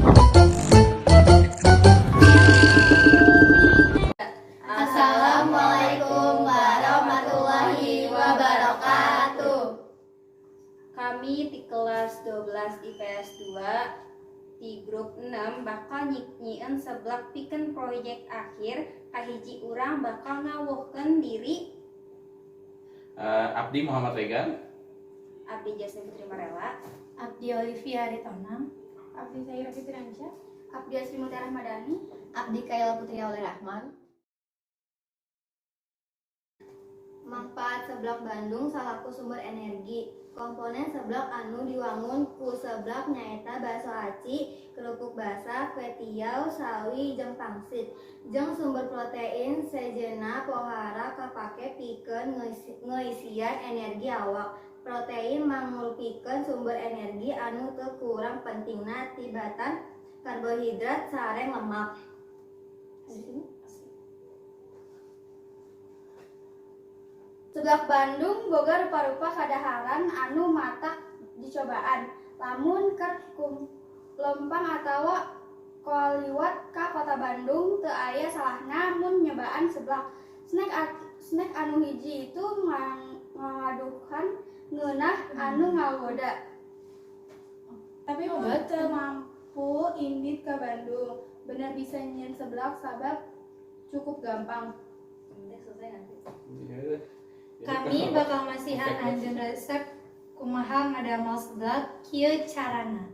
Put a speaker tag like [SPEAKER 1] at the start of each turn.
[SPEAKER 1] Assalamualaikum warahmatullahi wabarakatuh.
[SPEAKER 2] Kami di kelas 12 IPS 2 di grup 6 bakal nyieun seblak pikeun proyek akhir. Kahiji urang bakal ngawuhkeun diri.
[SPEAKER 3] Abdi Muhammad Regan.
[SPEAKER 2] Abdi Jasmine Putri Marella.
[SPEAKER 4] Abdi Olivia Aritonang.
[SPEAKER 5] Abdi Saira Fitriansyah.
[SPEAKER 6] Abdi Asri Mutia Rahmadani.
[SPEAKER 1] Abdi Kaila Putri Auli Rahman. Manfaat seblak Bandung salaku sumber energi. Komponen seblak anu diwangun ku seblak nyaeta baso aci, kerupuk basah, kue tiaw, sawi, jeung pangsit. Jeung sumber protein sejenna pohara kapake pikeun ngeisian energi awak. Protein mangrupikeun sumber energi anu teu kurang pentingna tibatan karbohidrat sareng lemak.
[SPEAKER 6] Seblak Bandung boga rupa-rupa kadaharan anu matak dicobaan. Lamun keur lempang atawa kaliwat ka kota Bandung teu aya salahna mun nyobaan seblak. Snack anu hiji itu ngagaduhan ngeunah anu ngagoda.
[SPEAKER 5] Tapi mun teu mampu indit ka Bandung, bener bisa nyieun seblak sabab cukup gampang.
[SPEAKER 2] Udah selesai nanti.
[SPEAKER 4] Kami bakal masihan anjeun resep kumaha ngadamel seblak, kieu carana.